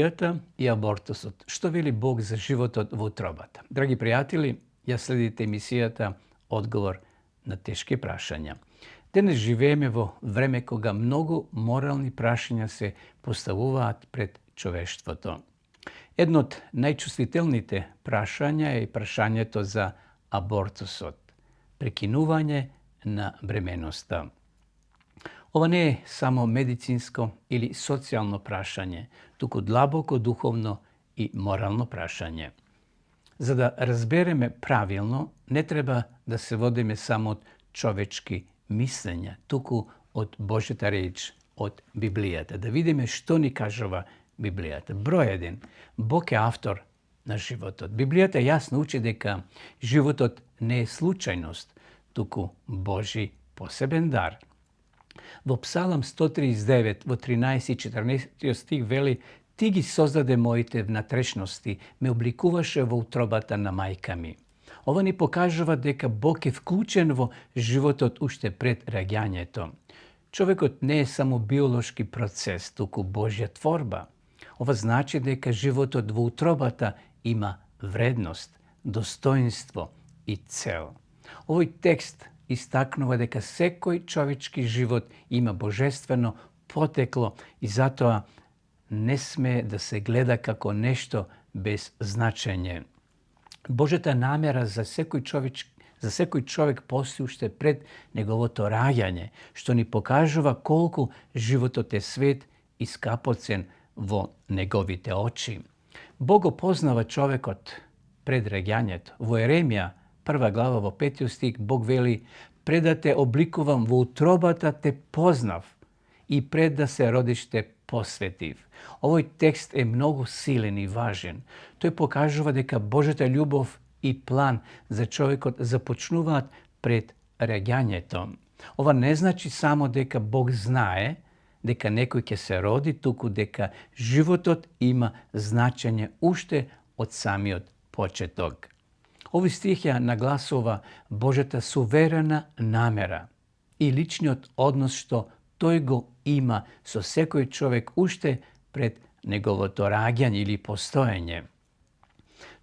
Библијата и абортусот. Што вели Бог за животот во утробата? Драги пријатели, ја следите емисијата Одговор на тешки прашања. Денес живееме во време кога многу морални прашања се поставуваат пред човештвото. Едно од најчувствителните прашања е прашањето за абортусот, прекинување на бременоста. Ова не е само медицинско или социјално прашање, туку длабоко духовно и морално прашање. За да разбереме правилно, не треба да се водиме само од човечки мислења, туку од Божјата реч, од Библијата. Да видиме што ни кажува Библијата. Број 1. Бог е автор на животот. Библијата јасно учи дека животот не е случајност, туку Божи посебен дар. Во Псалам 139, во 13 и 14 стих вели: Ти ги создаде моите внатрешности, ме обликуваше во утробата на мајка ми. Ова ни покажува дека Бог е вклучен во животот уште пред раѓањето. Човекот не е само биолошки процес, туку Божја творба. Ова значи дека животот во утробата има вредност, достоинство и цел. Овој текст истакнува дека секој човечки живот има божествено потекло и затоа не сме да се гледа како нешто без значење. Божјата намера за секој човек постои уште пред неговото раѓање, што ни покажува колку животот е свет и скапоцен во неговите очи. Бог го познава човекот пред раѓањето. Во Еремија, 1 глава, во 5 стих, Бог вели: Пред да те обликувам во утробата те познав и пред да се родиш те посветив. Овој текст е многу силен и важен. Тој покажува дека Божјата љубов и план за човекот започнуваат пред раѓањето. Ова не значи само дека Бог знае дека некој ќе се роди, туку дека животот има значење уште од самиот почеток. Овој стих ја нагласува Божјата суверена намера и личниот однос што тој го има со секој човек уште пред неговото раѓање или постоење.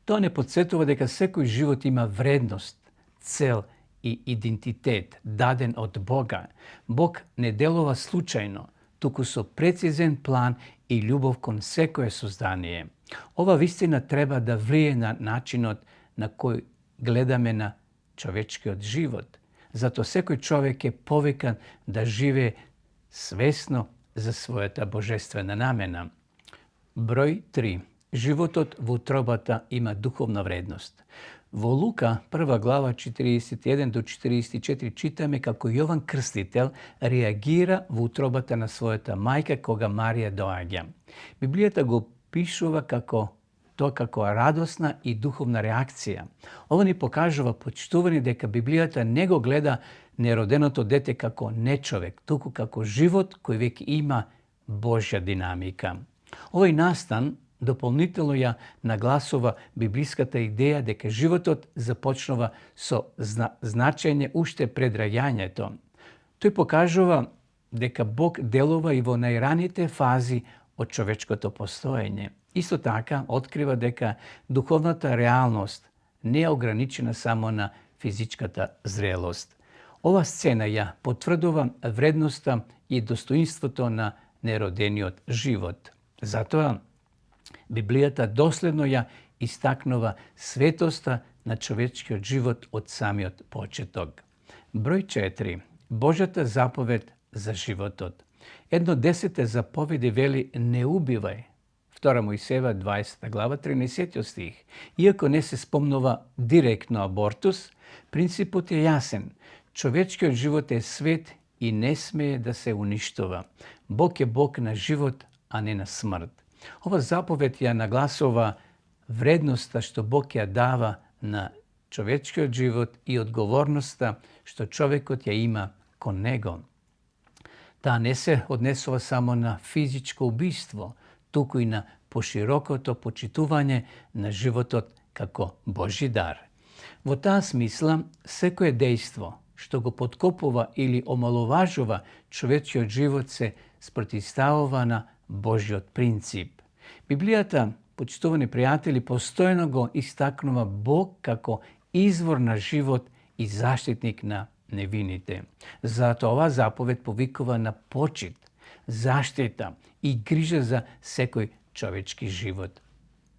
Тоа не потсетува дека секој живот има вредност, цел и идентитет даден од Бога. Бог не делува случајно, туку со прецизен план и љубов кон секое создание. Ова вистина треба да влие на начинот на кој гледаме на човечкиот живот. Зато секој човек е повикан да живее свесно за својата божествена намена. Број 3. Животот во утробата има духовна вредност. Во Лука, 1 глава, 41 до 44, читаме како Јован Крстител реагира во утробата на својата мајка кога Марија доаѓа. Библијата го пишува како радосна и духовна реакција. Ова ни покажува почитување дека Библијата не го гледа нероденото дете како нечовек, туку како живот кој веќе има Божја динамика. Овој настан дополнително ја нагласува библиската идеја дека животот започнува со значење уште пред раѓањето. Тој покажува дека Бог делува и во најраните фази од човечкото постоење. Исто така открива дека духовната реалност не е ограничена само на физичката зрелост. Ова сцена ја потврдува вредноста и достоинството на неродениот живот. Затоа Библијата доследно ја истакнува светоста на човечкиот живот од самиот почеток. Број 4. Божјата заповед за животот. 1:10 заповеди вели: не убивај. 2 Мојсеева 20 глава 13 стих. Иако не се спомнува директно абортус, принципот е јасен. Човечкиот живот е свет и не смее да се уништува. Бог е Бог на живот, а не на смрт. Ова заповед ја нагласува вредноста што Бог ја дава на човечкиот живот и одговорноста што човекот ја има кон него. Таа не се однесува само на физичко убиство, туку и на поширокото почитување на животот како Божи дар. Во таа смисла, секое дејство што го подкопува или омаловажува човечкиот живот се спротивставува на Божјиот принцип. Библијата, почитувани пријатели, постојано го истакнува Бог како извор на живот и заштитник на невините. Затоа ова заповед повикува на почит, заштита и грижа за секој човечки живот.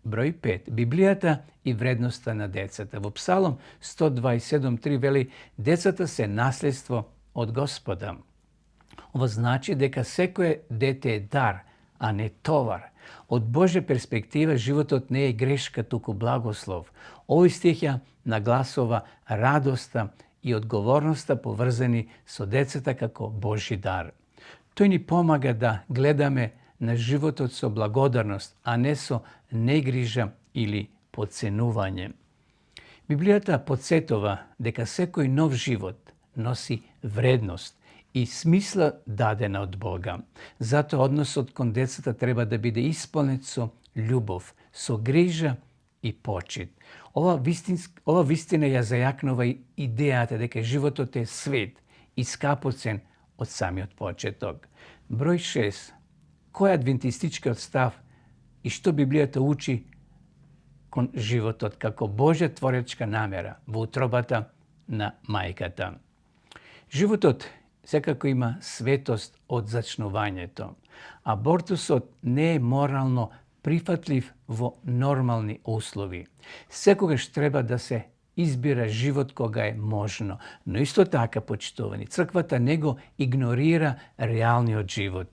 Број 5. Библијата и вредноста на децата. Во Псалом 127.3 вели: децата се наследство од Господа. Ова значи дека секое дете е дар, а не товар. Од Божја перспектива животот не е грешка, туку благослов. Овој стих ја нагласува радоста и одговорноста поврзани со децата како Божји дар. Тој ни помага да гледаме на животот со благодарност, а не со негрижа или потценување. Библијата потсетува дека секој нов живот носи вредност и смисла дадена од Бога. Затоа односот кон децата треба да биде исполнет со љубов, со грижа и почит. Ова вистина ја зајакнува и идејата дека животот е свет и скапоцен од самиот почеток. Број 6. Кој е адвентистичкиот став и што Библијата учи кон животот како Божја творечка намера во утробата на мајката? Животот секако има светост од зачнувањето. Абортусот не е морално прифатлив во нормални услови. Секогаш треба да се избира живот кога е можно, но исто така, почитувани, црквата не го игнорира реалниот живот.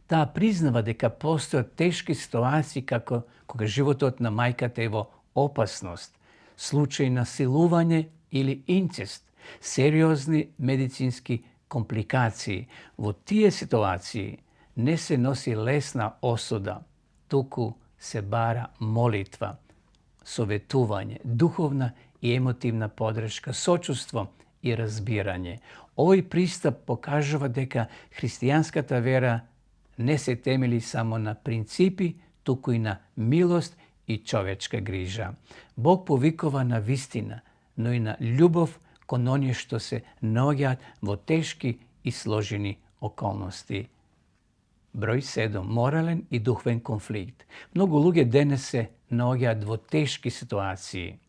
Таа признава дека постојат тешки ситуации како кога животот на мајката е во опасност, случаи на силување или инцест, сериозни медицински компликации. Во тие ситуации не се носи лесна осуда, туку се бара молитва, советување, духовна и емотивна подршка, сочувство и разбирање. Овој пристап покажува дека христијанската вера не се темели само на принципи, туку и на милост и човечка грижа. Бог повикува на вистина, но и на љубов кон оние што се наоѓаат во тешки и сложени околности. Број 7. Морален и духовен конфликт. Многу луѓе денес се наоѓаат во тешки ситуации.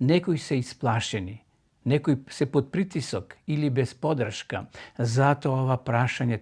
Некои се исплашени, некои се под притисок или без подршка. Затоа ова прашање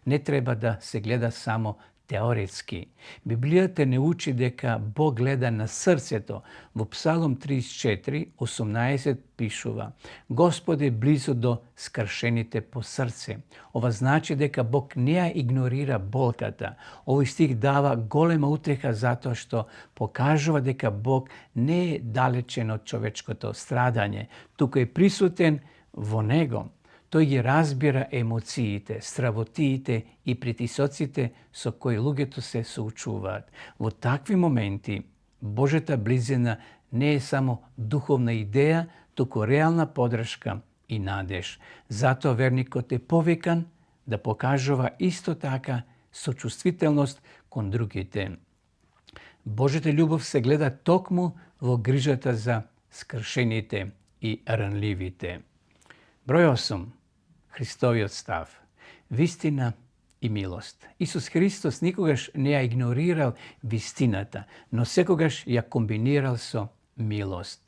не треба да се гледа само теоретски. Библијата не учи дека Бог гледа на срцето. Во Псалом 34:18 пишува: Господ е близо до скршените по срце. Ова значи дека Бог не ја игнорира болката. Овој стих дава голема утеха затоа што покажува дека Бог не е далечен од човечкото страдање, туку е присутен во него. Тој ги разбира емоциите, стравотиите и притисоците со кои луѓето се соучуваат. Во такви моменти Божјата близина не е само духовна идеја, туку реална подршка и надеж. Затоа верникот е повикан да покажува исто така сочувствителност кон другите. Божјата љубов се гледа токму во грижата за скршените и ранливите. Број 8. Христовиот став. Вистина и милост. Исус Христос никогаш не ја игнорирал вистината, но секогаш ја комбинирал со милост.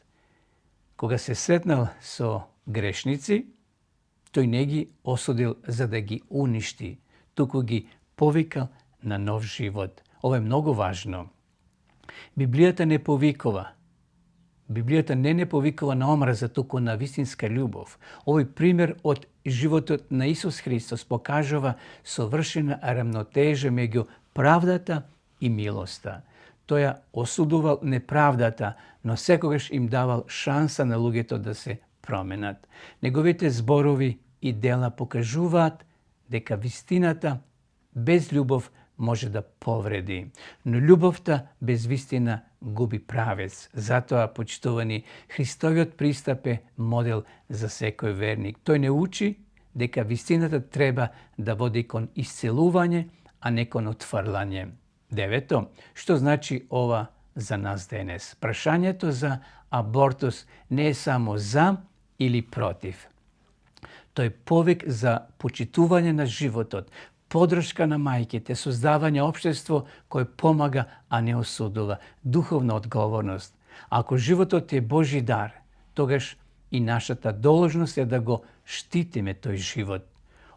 Кога се сретнал со грешници, тој не ги осудил за да ги уништи, туку ги повикал на нов живот. Ова е многу важно. Библијата не повикува. Библијата не повикува на омраза, туку на вистинска љубов. Овој пример од животот на Исус Христос покажува совршена рамнотежа меѓу правдата и милоста. Тој ја осудувал неправдата, но секогаш им давал шанса на луѓето да се променат. Неговите зборови и дела покажуваат дека вистината без љубов може да повреди, но љубовта без вистина губи правец. Затоа, почитувани, Христовиот пристап е модел за секој верник. Тој не учи дека вистината треба да води кон исцелување, а не кон отфрлање. 9. Што значи ова за нас денес? Прашањето за абортус не е само за или против. Тој повик за почитување на животот, подршка на мајките, создавање општество кое помага, а не осудува, духовна одговорност. Ако животот е Божи дар, тогаш и нашата должност е да го штитиме тој живот.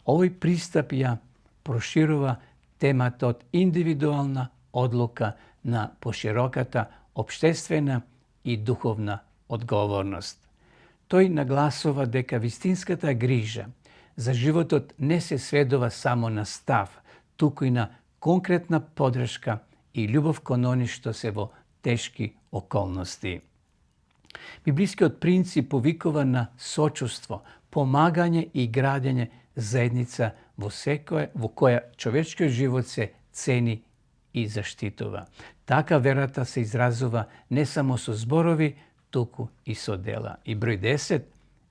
Овој пристап ја проширува темата од индивидуална одлука на пошироката општествена и духовна одговорност. Тој нагласува дека вистинската грижа за животот не се сведува само на став, туку и на конкретна подршка и љубов кон они што се во тешки околности. Библискиот принцип повикува на сочувство, помагање и градење заедница во која човечкиот живот се цени и заштитува. Така верата се изразува не само со зборови, туку и со дела. И број 10.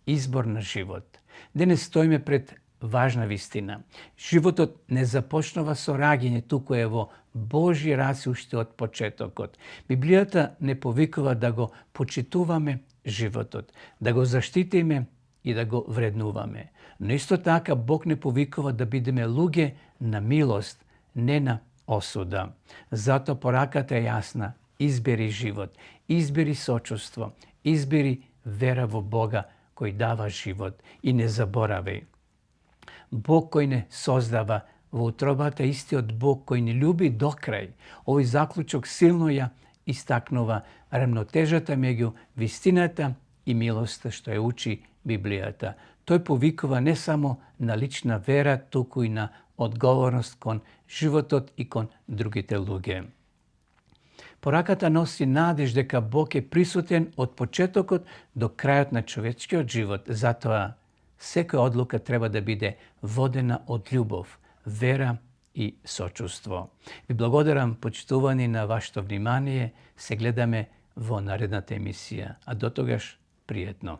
Избор на живот. Денес стоиме пред важна вистина. Животот не започнува со раѓање, туку е во Божји раце уште од почетокот. Библијата не повикува да го почитуваме животот, да го заштитиме и да го вреднуваме. Но исто така Бог не повикува да бидеме луѓе на милост, не на осуда. Зато пораката е јасна. Избери живот, избери сочувство, избери вера во Бога кој дава живот и не заборавај. Бог кој не создава во утробата, истиот Бог кој не љуби до крај. Овој заклучок силно ја истакнува рамнотежата меѓу вистината и милоста што ја учи Библијата. Тој повикува не само на лична вера, туку и на одговорност кон животот и кон другите луѓе. Пораката носи надеж дека Бог е присутен од почетокот до крајот на човечкиот живот. Затоа секоја одлука треба да биде водена од љубов, вера и сочувство. Ви благодарам, почитувани, на вашето внимание. Се гледаме во наредната емисија. А до тогаш, пријатно.